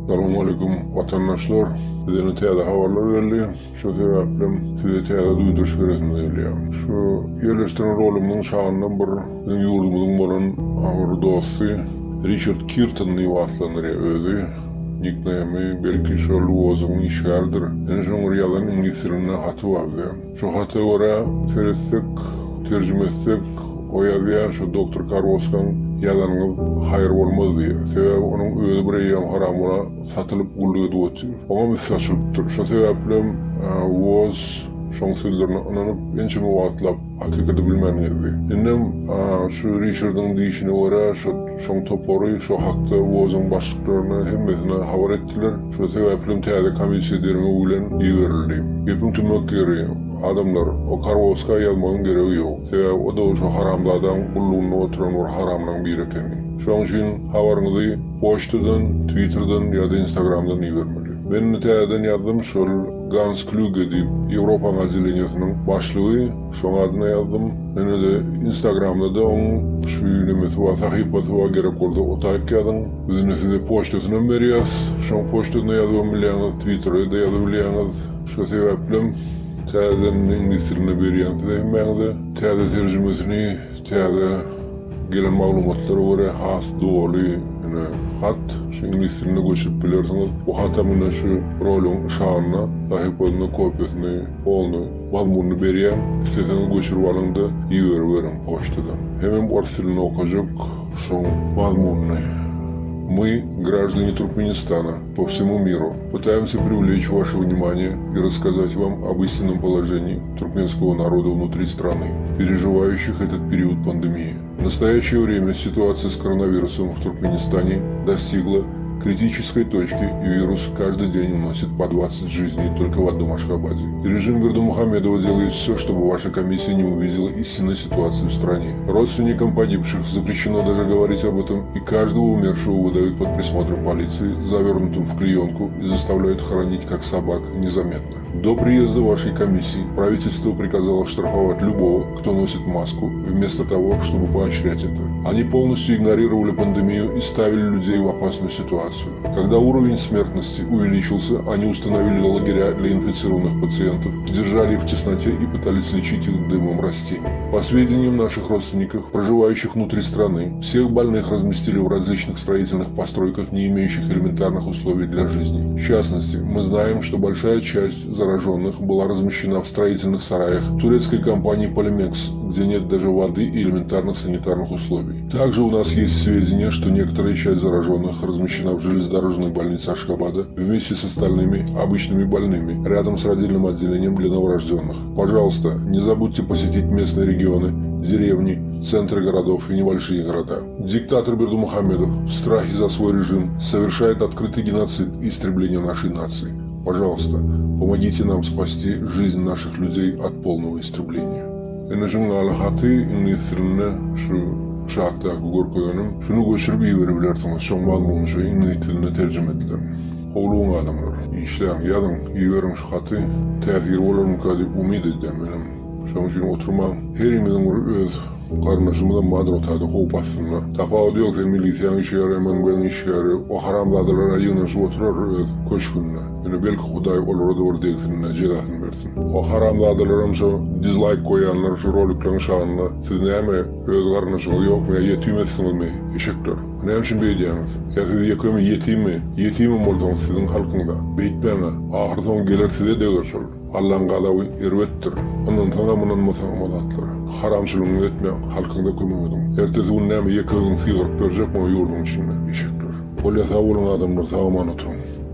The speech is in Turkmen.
Salowmaleýkum watandaşlar! Bize indi täze habarlar geldi. Şo sebäplem size täze duýduryş beresim gelýär. Şu ýerleşdiren rolumyzyň şanyndan bir biziň ýurdumyzyň bolan bir dosty Riçard Kirton diýip atlandyrýar özi. Nikneými belki şol Wozuň işgäridir. Ine şoň bir ýazan iňlis dilinde haty bar bize. Şu hata görä seretsek, terjime etsek, o ýazýar, şu doktor Karwoskaň ýazanyňyz haýyr bolmaz diýýär. Sebäbi onuň özi bir eýýäm haramgula satylyp gulluk edip otyr. Oňam üsti açylypdyr. Şo sebäplem Woz şoň sözlerine ynanyp, ençeme wagtlap hakykaty bilmän gezdi. Indem şu Riçardyň diýşine görä, şo şoň topary şo hakda Wozuň başlyklaryna hemmesine habar etdiler. Şo sebäplem täze komissiýa derňew bilen iberildi. Gepiň tümmek ýeri, adamlar, o Karwowska ýazmagyň geregi ýok. Sebäbi o-da şo haramzadaň gullugynda oturan bir haramlaň biri ekeni. Şoň üçin habaryňyzy poçtadan, twitterden ýa-da instagramdan ibermeli. Men indi täzeden ýazdym, şol Gans Klüge diýip, Ýewropaň otdeleniýesiniň başlygy, şoň adyna ýazdym. Ýene-de instagramda-da oň şu nemesi bar, sahypasy bar, gerek bolsa o taýyk ýazyň. Biz indi size poçtasynam berýäs. Şoň poçtasyna ýazybam bilýäňiz, twittere-de ýazybilýäňiz. Şo sebäplem täzeden indi iňlis dilinde berýän size hemmäňize. Täze terjimesini täze gelen maglumatlara görä has doly ine hat şu iňlis diline göçürip bilersiňiz. Bu hatam ine şu roligiň yşagynda sahypasynda kopiýasyny polny mazmunyny berýän. Isleseňiz göçürip alyňda iberiberiň poçtadan. Hemem ors dilinde okajak. Şoň mazmunyny Мы, граждане Туркменистана, по всему миру, пытаемся привлечь ваше внимание и рассказать вам об истинном положении туркменского народа внутри страны, переживающих этот период пандемии. В настоящее время ситуация с коронавирусом в Туркменистане достигла критической точки, и вирус каждый день уносит по 20 жизней только в одном Ашхабаде. Режим Бердымухамедова делает все, чтобы ваша комиссия не увидела истинной ситуации в стране. Родственникам погибших запрещено даже говорить об этом, и каждого умершего выдают под присмотром полиции, завернутым в клеенку, и заставляют хоронить как собак незаметно. До приезда вашей комиссии правительство приказало штрафовать любого, кто носит маску, вместо того, чтобы поощрять это. Они полностью игнорировали пандемию и ставили людей в опасную ситуацию. Когда уровень смертности увеличился, они установили лагеря для инфицированных пациентов, держали их в тесноте и пытались лечить их дымом растений. По сведениям наших родственников, проживающих внутри страны, всех больных разместили в различных строительных постройках, не имеющих элементарных условий для жизни. В частности, мы знаем, что большая часть зараженных была размещена в строительных сараях турецкой компании «Полимекс», где нет даже воды и элементарных санитарных условий. Также у нас есть сведения, что некоторая часть зараженных размещена в железнодорожной больнице Ашхабада вместе с остальными обычными больными, рядом с родильным отделением для новорожденных. Пожалуйста, не забудьте посетить местные регионы, деревни, центры городов и небольшие города. Диктатор Бердымухамедов в страхе за свой режим совершает открытый геноцид и истребление нашей нации. Пожалуйста, помогите нам спасти жизнь наших людей от полного истребления. Ine şuň ýaly haty iňlis dilinde şu aşakdaky görkezenim. Şuny göçürip iberibilersiňiz. Şoň mazmuny şu iňlis diline terjime edilen. Howlugyň adamlar. Işläň, ýazyň, iberiň şu haty. Täsiri bolarmyka diýip umyt edýän menem. Şonuň üçin oturmaň. Herimiziň bir öz garyndaşymyzam bardyr o taýda howp astynda. Tapawudy ýok sen milisiýaň işgäri, MNB-niň işgäri, o haramzadalar-a ýygnanyşyp oturar öz köşgünde. Ýöne belki Hudaý olara-da bir degsin-de jezasyny bersin. O haramzadalaram şo dizlaýk goýýanlar şu rolikleriň şanyna siz näme öz garyndaşyňyz ýokmy ýa ýetim etsiňizmi eşekler. Näme üçin beýdýäňiz? Ýa siz ýekemi ýetimmi? Ýetimem bolsaňyz siziň halkyňyza. Beýtmäňä. Ahyry soňy geler size deger şol. Allaň gazaby erbetdir. Ynansaňam ynanmasaňam o zatlara. Haramçylygyňyzy etmäň, halkyňyza kömek ediň. Ertesi gün näme ýeke özüň sygyryp berjekmi o ýurduň içinde, eşekler. Bolýa sag boluň adamlar sag aman oturyň.